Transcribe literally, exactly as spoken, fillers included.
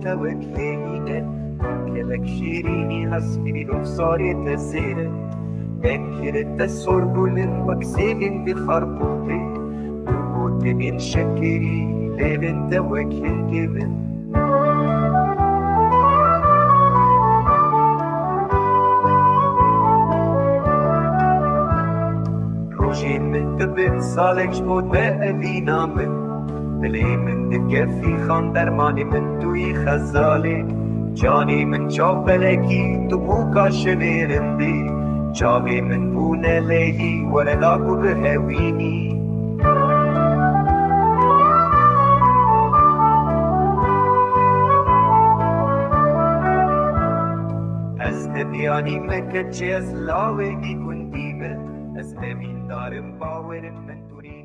Te wek lêyîne, gelek şîrînî heskirî ruxsarê te zêre. Dengê te sor gulin wek sêmên di xarpûtê. Tu gotinên şekirî, lêvên te wek hingê bin. Rojên min dibin salek ji bo te evîna min. Dilê min dike fîxan dermanê min tu yî xezalê. Canê min çav belekî tu bûka şivê rindî. Çavê min bûne lêyî were da ku bihewînî. Ez ne diyanî me keçê ez lawê dî gundî me. Ez emîndarim bawerim min tu nî.